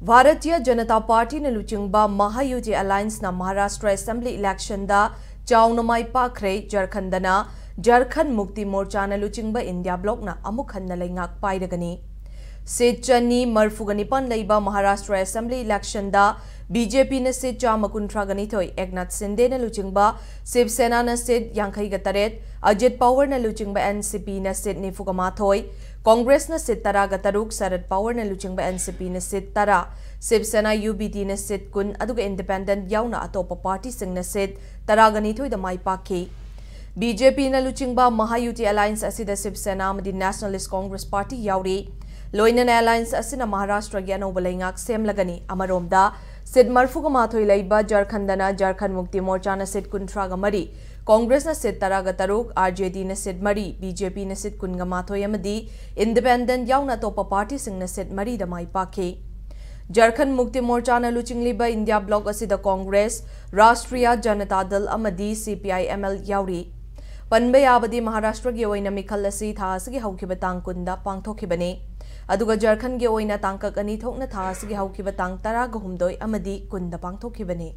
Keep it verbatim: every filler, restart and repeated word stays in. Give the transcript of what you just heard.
ꯚꯥꯔꯇꯤꯌ ꯖꯅꯇꯥ ꯄꯥꯔꯇꯤꯅ ꯂꯨꯆꯤꯡꯕ ꯃꯍꯥꯌꯨꯇꯤ ꯑꯦꯂꯥꯏꯟꯁꯅ ꯃꯍꯥꯔꯥꯁꯇ꯭ꯔ ꯑꯦꯁꯦꯝꯕ꯭ꯂꯤ ꯏꯂꯦꯛꯁꯟꯗ ꯆꯥꯎꯅ ꯃꯥꯏ ꯄꯥꯛꯈ꯭ꯔꯦ꯫ ꯖꯔꯈꯟꯗꯅ ꯖꯔꯈꯟ ꯃꯨꯛꯇꯤ ꯃꯣꯔꯆꯥꯅ ꯂꯨꯆꯤꯡꯕ ꯏꯟꯗꯤꯌꯥ ꯕ꯭ꯂꯣꯛꯅ ꯑꯃꯨꯛ ꯍꯟꯅ ꯂꯩꯉꯥꯛ ꯄꯥꯏꯔꯒꯅꯤ꯫ ꯁꯤꯠ ꯆꯅꯤ ꯃꯔꯐꯨꯒ ꯅꯤꯄꯥꯟ ꯂꯩꯕ ꯃꯍꯥꯔꯥꯁꯇ꯭ꯔ ꯑꯦꯁꯦꯝꯕ꯭ꯂꯤ ꯏꯂꯦꯛꯁꯟꯗ ꯕꯤ ꯖꯦ ꯄꯤꯅ ꯁꯤꯠ ꯆꯥꯝꯃ ꯀꯨꯟꯊ꯭ꯔꯥꯒ ꯅꯤꯊꯣꯏ, ꯑꯦꯛꯅꯥꯊ ꯁꯤꯟꯗꯦꯅ ꯂꯨꯆꯤꯡꯕ ꯁꯤꯕ ꯁꯦꯅꯥꯅ ꯁꯤꯠ ꯌꯥꯡꯈꯩꯒ ꯇꯔꯦꯠ, ꯑꯖꯤꯠ ꯄꯋꯥꯔꯅ ꯂꯨꯆꯤꯡꯕ ꯑꯦꯟ ꯁꯤ ꯄꯤꯅ ꯁꯤꯠ ꯅꯤꯐꯨꯒ ꯃꯥꯊꯣꯏ, ꯀꯣꯡꯒ꯭ꯔꯦꯁꯅ ꯁꯤꯠ ꯇꯔꯥꯒ ꯇꯔꯨꯛ, ꯁꯔꯗ ꯄꯋꯥꯔꯅ ꯂꯨꯆꯤꯡꯕ ꯑꯦꯟ ꯁꯤ ꯄꯤꯅ ꯁꯤꯠ ꯇꯔꯥ, ꯁꯤꯕ ꯁꯦꯅꯥ ꯌꯨ ꯕꯤ ꯇꯤꯅ ꯁꯤꯠ ꯀꯨꯟ, ꯑꯗꯨꯒ ꯏꯟꯗꯤꯄꯦꯟꯗꯦꯟꯠ ꯌꯥꯎꯅ ꯑꯇꯣꯞꯄ ꯄꯥꯔꯇꯤꯁꯤꯡꯅ ꯁꯤꯠ ꯇꯔꯥꯒ ꯅꯤꯊꯣꯏꯗ ꯃꯥꯏ ꯄꯥꯛꯈꯤ꯫ ꯕꯤ ꯖꯦ ꯄꯤꯅ ꯂꯨꯆꯤꯡꯕ ꯃꯍꯥꯌꯨꯇꯤ ꯑꯦꯂꯥꯏꯟꯁ ꯑꯁꯤꯗ ꯁꯤꯕ ꯁꯦꯅꯥ ꯑꯃꯗꯤ ꯅꯦꯁꯅꯦꯂꯤꯁ ꯀꯣꯡꯒ꯭ꯔꯦꯁ ꯄꯥꯔꯇꯤ ꯌꯥꯎꯔꯤ꯫ ꯂꯣꯏꯅꯅ ꯑꯦꯂꯥꯏꯟꯁ ꯑꯁꯤꯅ ꯃꯍꯥꯔꯥꯁꯇ꯭ꯔꯒꯤ ꯑꯅꯧꯕ ꯂꯩꯉꯥꯛ ꯁꯦꯝꯂꯒꯅꯤ꯫ ꯑꯃꯔꯣꯝꯗ, ꯁꯤꯠ ꯃꯔꯐꯨꯒ ꯃꯥꯊꯣꯏ ꯂꯩꯕ ꯖꯔꯈꯟꯗꯅ ꯖꯔꯈꯟ ꯃꯨꯛꯇꯤ ꯃꯣꯔꯆꯥꯅ ꯁꯤꯠ ꯀꯨꯟꯊ꯭ꯔꯥꯒ ꯃꯔꯤ, ꯀꯣꯡꯒ꯭ꯔꯦꯁꯅ ꯁꯤꯠ ꯇꯔꯥꯒ ꯇꯔꯨꯛ, ꯑꯥꯔ ꯖꯦ ꯗꯤꯅ ꯁꯤꯠ ꯃꯔꯤ, ꯕꯤ ꯖꯦ ꯄꯤꯅ ꯁꯤꯠ ꯀꯨꯟꯒ ꯃꯥꯊꯣꯏ ꯑꯃꯗꯤ ꯏꯟꯗꯤꯄꯦꯟꯗꯦꯟꯠ ꯌꯥꯎꯅ ꯑꯇꯣꯞꯄ ꯄꯥꯔꯇꯤꯁꯤꯡꯅ ꯁꯤꯠ ꯃꯔꯤꯗ ꯃꯥꯏ ꯄꯥꯛꯈꯤ꯫ ꯖꯔꯈꯟ ꯃꯨꯛꯇꯤ ꯃꯣꯔꯆꯥꯅ ꯂꯨꯆꯤꯡꯂꯤꯕ ꯏꯟꯗꯤꯌꯥ ꯕ꯭ꯂꯣꯛ ꯑꯁꯤꯗ ꯀꯣꯡꯒ꯭ꯔꯦꯁ, ꯔꯥꯁꯇ꯭ꯔꯤꯌꯥ ꯖꯅꯇꯥ ꯗꯜ ꯑꯃꯗꯤ ꯁꯤ ꯄꯤ ꯑꯥꯏ ꯑꯦꯝ ꯑꯦꯜ ꯌꯥꯎꯔꯤ꯫ ꯄꯟꯕ ꯌꯥꯕꯗꯤ, ꯃꯍꯥꯔꯥꯁꯇ꯭ꯔꯒꯤ ꯑꯣꯏꯅ ꯃꯤꯈꯜ ꯑꯁꯤ ꯊꯥ ꯑꯁꯤꯒꯤ ꯍꯧꯈꯤꯕ ꯇꯥꯡ ꯀꯨꯟꯗ ꯄꯥꯡꯊꯣꯛꯈꯤꯕꯅꯤ, ꯑꯗꯨꯒ ꯖꯔꯈꯟꯒꯤ ꯑꯣꯏꯅ ꯇꯥꯡꯀꯛ ꯑꯅꯤ ꯊꯣꯛꯅ ꯊꯥ ꯑꯁꯤꯒꯤ ꯍꯧꯈꯤꯕ ꯇꯥꯡ ꯇꯔꯥꯒ ꯍꯨꯝꯗꯣꯏ ꯑꯃꯗꯤ ꯀꯨꯟꯗ ꯄꯥꯡꯊꯣꯛꯈꯤꯕꯅꯤ꯫